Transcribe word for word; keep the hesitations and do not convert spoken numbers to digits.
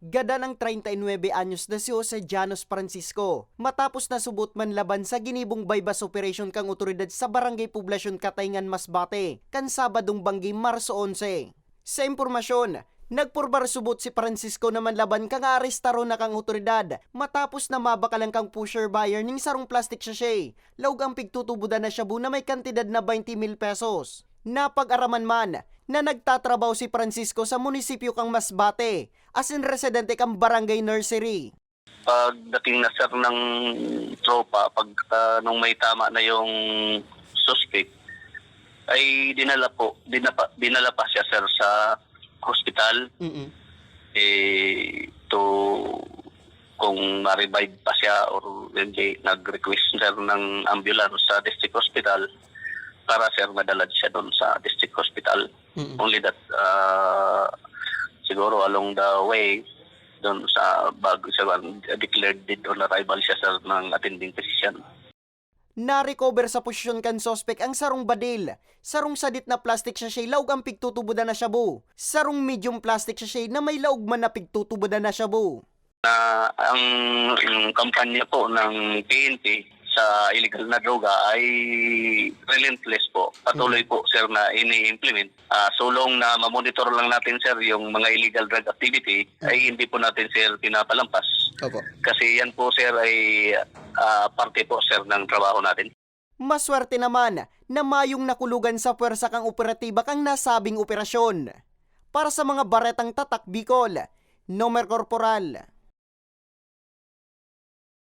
Gadan ang treinta y nuebe anyos na si Jose Janos Francisco, matapos nasubot man laban sa ginibong buy-bust operation kan otoridad sa Barangay Poblacion, Cataingan, Masbate, kan Sabadong banggi, Marso onse. Sa impormasyon, nagpurbar subot si Francisco na manlaban kan aarestaron na kan otoridad matapos na mabakalan kan pusher buyer nin sarong plastic sachet, laog an pigtutubodan na shabu na may kantidad na twenty mil pesos. Napag-araman man na nagtatrabaho si Francisco sa munisipyo kan Masbate, asin residente kan Barangay Nursery. Pagdating na, sir, ng tropa, pag, ah, nung may tama na yung suspect, ay dinala po, dinapa-, dinala pa siya, sir, sa hospital. Mm-mm. Eh, to, kung ma-revive pa siya or hindi, nag-request, sir, ng ambulance sa district hospital para, sir, madala siya doon sa district hospital. Mm-mm. Only that, ah, siguro along the way, doon sa bago siya, declared dead on arrival siya, sir, ng attending physician. Na-recover sa posisyon kan suspek ang sarong badil, sarong sadit na plastic sachet laog ang pigtutubodan na shabu, sarong medium plastic sachet na may laog man na pigtutubodan na shabu. Na ang, ang kampanya po ng P N P sa illegal na droga ay relentless po. Patuloy Mm. po, sir, na ini-implement. Ah, sulong na mamonitor lang natin, sir, yung mga illegal drug activity, Mm. ay hindi po natin, sir, pinapalampas. Opo. Kasi yan po, sir, ay, ah, parte po, sir, ng trabaho natin. Maswerte naman na mayong nakulugan sa pwersa kang operatiba kang nasabing operasyon. Para sa mga Baretang Tatak Bicol, Nomer Corporal